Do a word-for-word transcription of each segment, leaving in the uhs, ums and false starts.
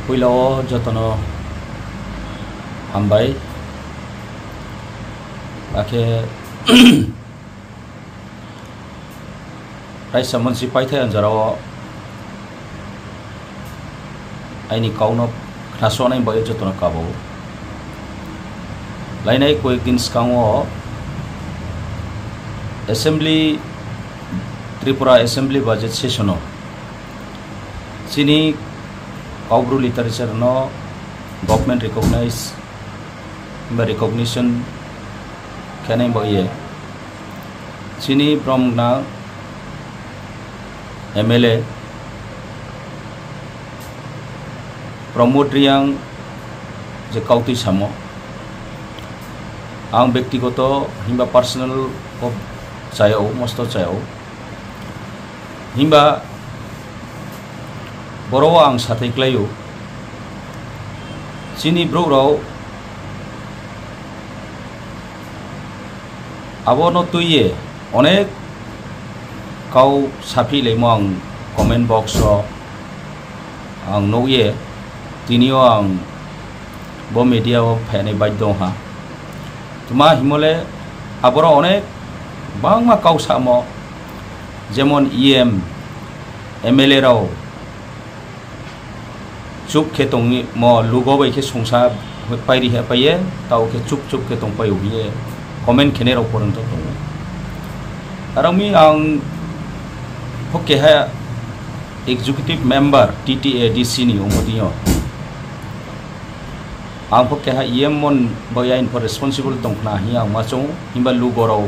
Poila wo joto no hambai. Akhe raisa monsi paithai anjara wo aini kau no khnasuhnai bai ye joto no kabo. Lainai koyek din skang wo assembly, Tripura assembly budget session wo chini Kaubru literature no government recognize ba recognition khenai bai ye chini brom gnang M L A Pramod Reang je kau tuisamo, ang bektigoto himba personal pho chaya ou, mosto chaya ou. Himba boro wo ang sathai klái ou. Chini brouh rao abo no tui ye onek kau saphihlaimo ang comment box wo ang nuh ye, tini yo ang bo media wo phainai baidong ha. Tma himo le aboro onek bangma kau samo, jemon E M, M L A rao chup khe tongmo lugo bai khe sungsa pairi ha pai ye, tao khe chup chup khe tongpai ou hing ye comment khenai rao porjonto tong ou. Aro mi ang pho keha executive member T T A D C ni ongmo deing yo. Ang pho keha E M mon bai aini pho responsible tong khna hing ye ang ma choung ou, himba lugo rao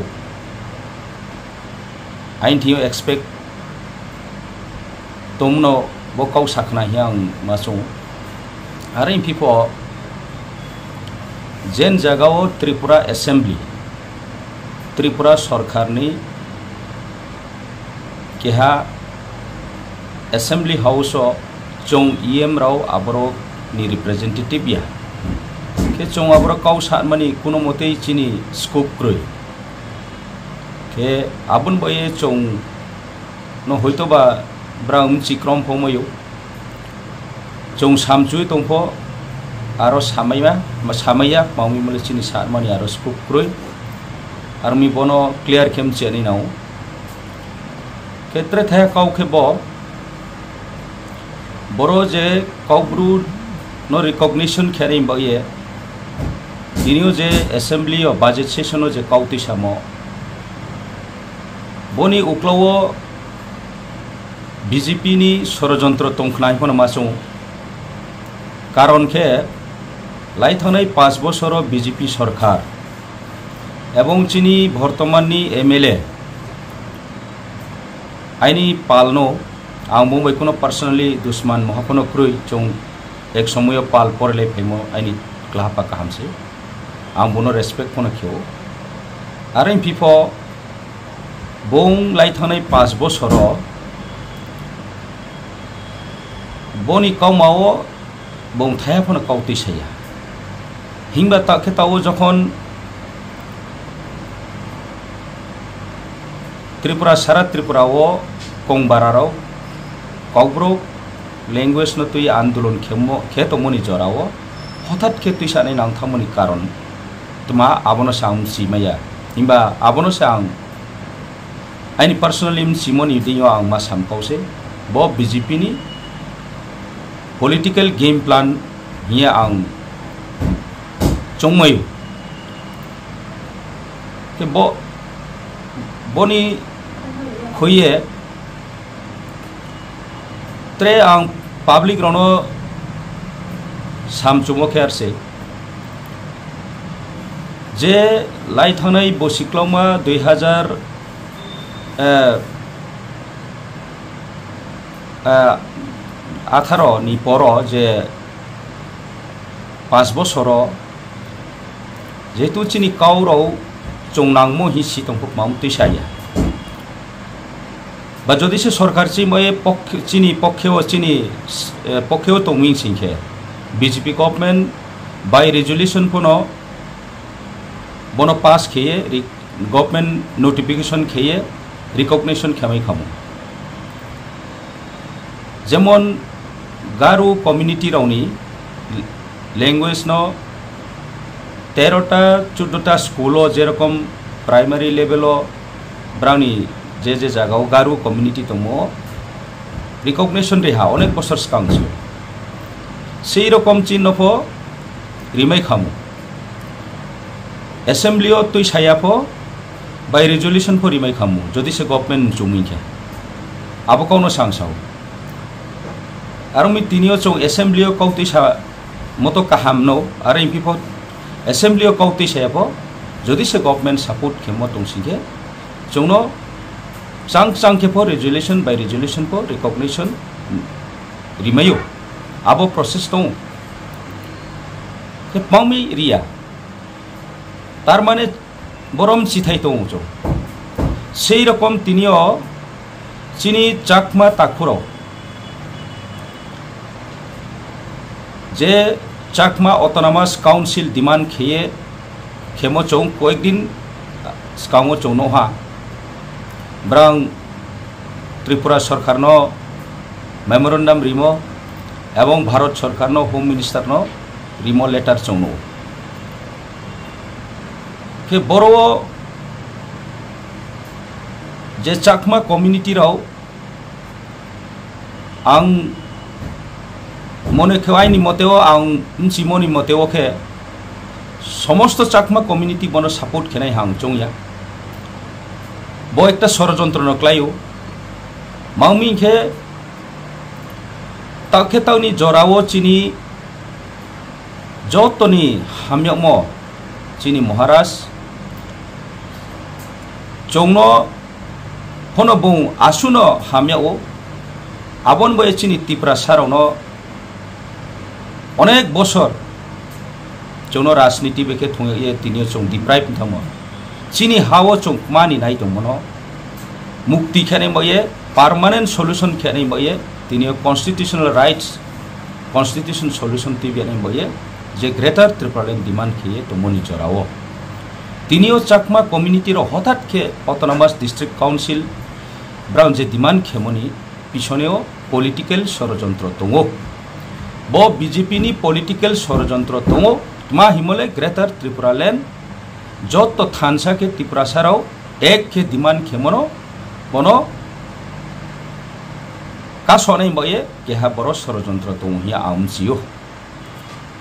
aini thing yo expect tongmo no bo kau sa khna hing ye ang ma choung ou. Are phi pho jen zaga wo Tripura Assembly, Tripura sorkar ni keha Assembly House wo chung E M rao aboro ni representative ya. Khe chung aboro kau sanmani kuno motei chini scope kroi. Khe abo ni bai ye chung no hoitoba brao mchi krom pho mai ou. Chung samchui tong pho aro samai ya, ma samai ya, kma mi mo le chini sanmani aro scope kroi. Aro mi bo no clear khe mchi ya ni nang ou. Khe tre thaiha kau khe bo, boro je Kaubru no recognition khe ri bai ye, tini yo je assembly yo budget session wo je kau tuisamo, bo ni uklau wo B J P ni sorojontro tong khna hing pho no ma choung ou. Karon khe, lai thanngnai panch bosor wo B J P sorkar, ebong chini bortoman ni M L A, aini pal no, ang bung bai kuno personally dusman moha pho no kroi, chung ek somoi yo pal porelai phaimo aini klahapa kaham se. Ang bung no respect pho no khe ou. Are phi pho bung lai thanngnai panch bosor wo bo ni kauma wo bung thaiha pho no kau tuisa ya. Himba ta khe tao jokhon Tripura, sara Tripura wo kongbara rao Kaubru language no tui andolon khemo, khe tongmo ni jora wo hothat khe tuisanai nang thanngmo ni karon tma, abo no se ang mchi mai ya. Himba abo no se ang aini personally mchimo ni deing yo ang ma sam kau se, bo B J P ni political game plan hing ye ang choungmai ou. Khe bo, bo ni khui ye tre ang public rao no samchumo khe ar se, je lai thanngnai bosi klauma dui hazar, eh, eh, atharo ni por wo je panch bosor wo, jehetu chini kau rao chung nangmo hing si tong pho, kma ong tuisa ya. Ba jodi se sorkar chini pokhe, chini pokhe wo, chini, eh, pokhe wo tong mi sing khe, B J P government by resolution pho no bo no pass khe ye, government notification khe ye recognition khe mai khamo. Jemon Garo community rao ni language no terota, chodota school wo, jerokom primary level wo brao ni je je zaga wo Garo community tongmo wo recognition ri ha onek bosor skang se. Sei rokom chini no pho rimai khamu. Assembly yo tuisa ya pho, by resolution pho rimai khamu, jodi se government mchung hing khe. Abo kau no sang sao. Aro mi tini yo chung assembly yo kau tuisa mo to kaham no, are hingphi pho assembly yo kau tuisa ya pho, jodi se government support khemo tong sing khe, chung no kchang kchang khe pho resolution by resolution pho recognition rimai ou. Abo process tong ou. Khe tmang mi ri ya. Tar mane boro mchithai tong ou chung. Sei rokom tini yo chini Chakma takhu rao je Chakma Autonomous Council demand khe ye khemo chung koyek din skang wo chung nuh ha. Brang Tripura sorkar no memorandum rimo, ebong Bharat sorkar no Home Minister no rimo letter chung nuh ou. Khe boro wo je Chakma community rao ang mone khe aini mote wo, ang bchimo ni mote wo khe somosto Chakma community bono support khe nai hang choung ya. Bo ekta sorojontro no klái ou. Mang mi hing khe, taoh khe taoh ni jora wo chini joto ni hamyagmo chini Maharaj chung no phono bung asuh no hamyag ou. Abo ni bo ye chini Tiprasa rao no onek bosor chung no rajniti bai khe thung yag ye tini yo chung deprive ong thanngmo. Chini ha wo chung kma ni nai tongmo no mukti khe nai bai ye, permanent solution khe nai bai ye, tini yo constitutional rights, constitution solution tuibi nai bai ye, je Greater Tipraland demand khe ye tongmo ni jora wo. Tini yo Chakma community rao hothat khe Autonomous District Council brao je demand khemo ni pisone wo political sorojontro tong ou. Bo B J P ni political sorojontro tong ou, tma hingmo le Greater Tipraland joto thansa khe Tiprasa rao ek khe demand khemo no, bono kaso nai bai ye keha boro sorojontro tong ou hing ye ang mchi ou.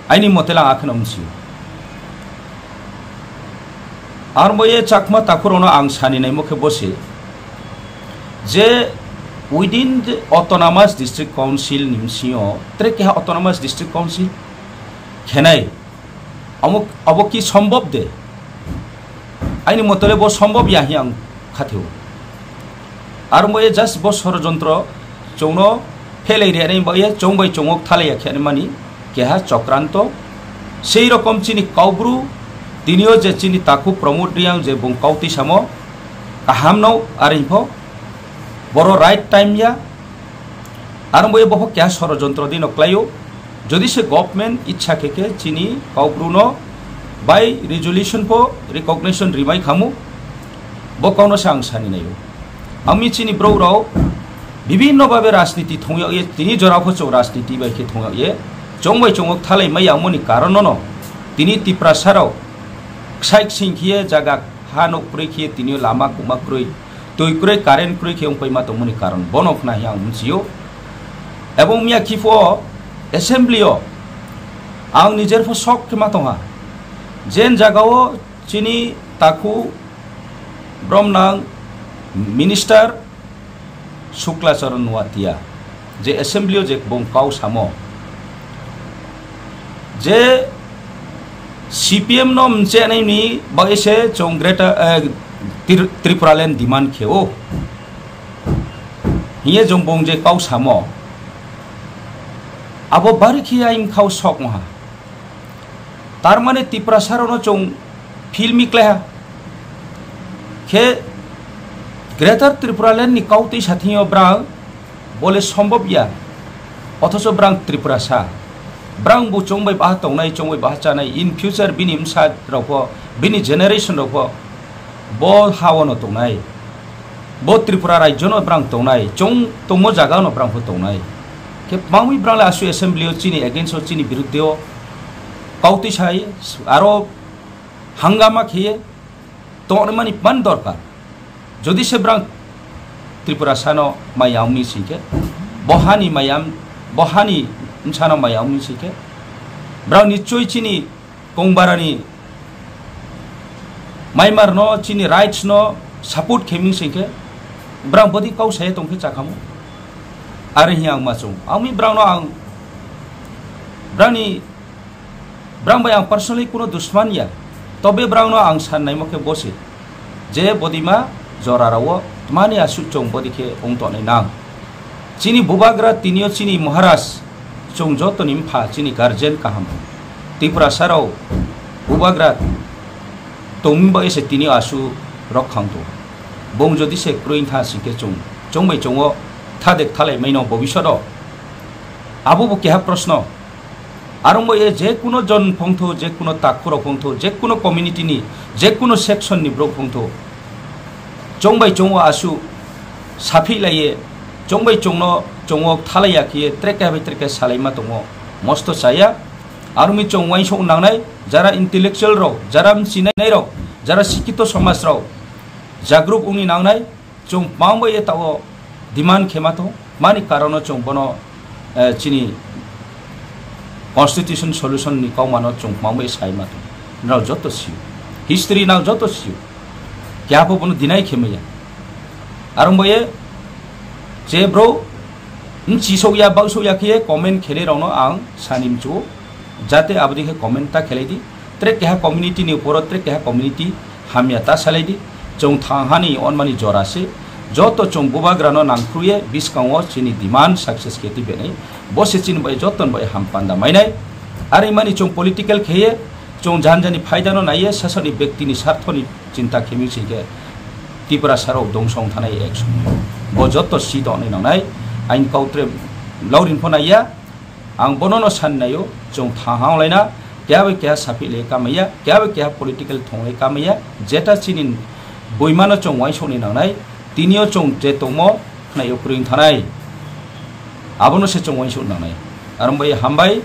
Aini mote le ang akhe no mchi ou. Aro bo ye Chakma takhu rao no ang sani naimo khe bo se, je within the Autonomous District Council ni bsing yo tre keha Autonomous District Council khe nai, abo, abo ki sombhob de? Aini mote le bo sombhob ya hing ang khathe ou. Aro bo ye just bo sorojontro chung no phelai ri nai bai ye chung bai chung wo kthalai ya khe nai mani keha chokranto. Sei rokom chini Kaubru, tini yo je chini takhu Pramod Reang je bung kau tuisamo, kaham no are hing pho, boro right time ya. Aro bo ye bo pho keha sorojontro dei no klái ou. Jodi se government ichha khe khe chini Kaubru no by resolution pho recognition rimai khamu, bo kau no se ang sani nai ou. Ang mi chini brouh rao bibhinno babe rajniti thong yag ye, tini jora pho chung rajniti bai khe thong yag ye, chung bai chung wo kthalai mai yamo ni karon no no, tini Tiprasa rao ksaih ksing khe ye, zaga ha nouh kroi khe ye, tini yo lama kuhma kroi, tui kroi, current kroi khe ongpaima tongmo ni karon bono khna hing ang mchi ou. Ebong miya khe pho assembly yo ang nijer pho sok khe ma tong ha. Jen zaga wo chini takhu bromnang minister Sukla Charan Noatia, je assembly yo je bung kau samo, je C P M no mchenai ni bai se chung Greater, eh, Tri-, Tipraland demand khe ou hing ye jong bung je kau samo, abo bari khe aing khau sokmo ha. Tar mane Tiprasa rao no chung feel mi klái ha. Khe Greater Tipraland ni kau tuisa thing yo brang bo le sombhob ya. Othocho brang Tiprasa. Brang bu chung bai baha tongnai, chung bai baha chánai. In future bini bsa rao pho, bini generation rao pho bo ha wo no tongnai. Bo Tripura rajyo no brang tongnai, chung tongmo zaga no brang pho tongnai. Khe bangmi brang le asuh assembly yo chini against wo, chini birudde wo kau tuisa ye, aro hangama khe ye tongnaimani tma ni dorkar. Jodi se brang Tripurasa no maya ong mi sing khe, bo ha ni maya, bo ha ni bsa no maya ong mi sing khe, brang nischoi chini kongbara ni Myanmar no, chini rights no support khe mi sing khe, brang bodei kau sa ye tong khe chakhamo. Are hing ang ma chung. Ang mi brang no ang, brang ni, brang bai ang personally kuno dusman ya. Tobe brang no ang san naimo khe bo se, je bodeima jora rao wo tma ni asuh chung bodei khe ong tongnai nang. Chini bubagra tini yo chini Maharaj, chung joto ni mpha, chini guardian kaham. Tiprasa rao bubagra tongmi bai se tini yo asuh rok khang tong. Bung jodi se kroi tha sing khe chung, chung bai chung wo thade kthalai mai no bobisot wo. Abo bo keha prosno. Are ong bai ye je kuno jon phongthou, je kuno takhu rao phongthou, je kuno community ni, je kuno section ni brouh phongthou, chung bai chung wo asuh saphihlai ye, chung bai chung no chung wo kthalai ya khe ye, tre keha bai tre keha salaima tong ou, mosto cha ya. Are ong mi chung uaingsouh nangnai, jara intellectual rao, jara bchinai rao, jara sikito somaj rao, jagrup ong ni nangnai, chung tma bai ye taoh wo demand khe ma tong, tma ni karon no chung bono, eh, chini constitution solution ni kauma no chung tma bai ye sai ma tong. Nrao joto si ou. History nang joto si ou. Keha pho bono deny khe mai ya. Are ong bai ye je brouh bchi souh ya, bau souh ya khe ye comment khenai rao no ang sani mchu ou. Jate abo dei khe comment ta khelai di. Tre keha community ni upor wo tre keha community hamya ta salai di. Chung thangha ni onmani jora se. Joto chung bubagra no nangkhru ye buskang wo chini demand success khe tuibe nai. Bo se chini bai joto ni bai ham panda mai nai. Are mani chung political khe ye, chung janja ni phaida no nai ye, sasao ni bekti ni sartho ni chinta khe mi sing khe, Tiprasa rao dongso ong thanai action. Bo joto si tongnai nangnai, aini kau tre laurin pho nai ya, ang bono no san nai ou, chung thangha onglai na, keha bai keha saphihlai kamai ya, keha bai keha political thonglai kamai ya, jeta chini boima no chung uaingsouh ni nangnai, tini yo chung je tongmo, khnai yo kroi thanai. Abo no se chung uaingsouh nangnai. Are ong bai ye hambai,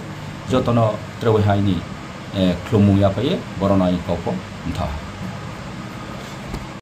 joto no tre bai hai ni, eh, khlumung yaphai ye, boro no aini kau pho mtha ha.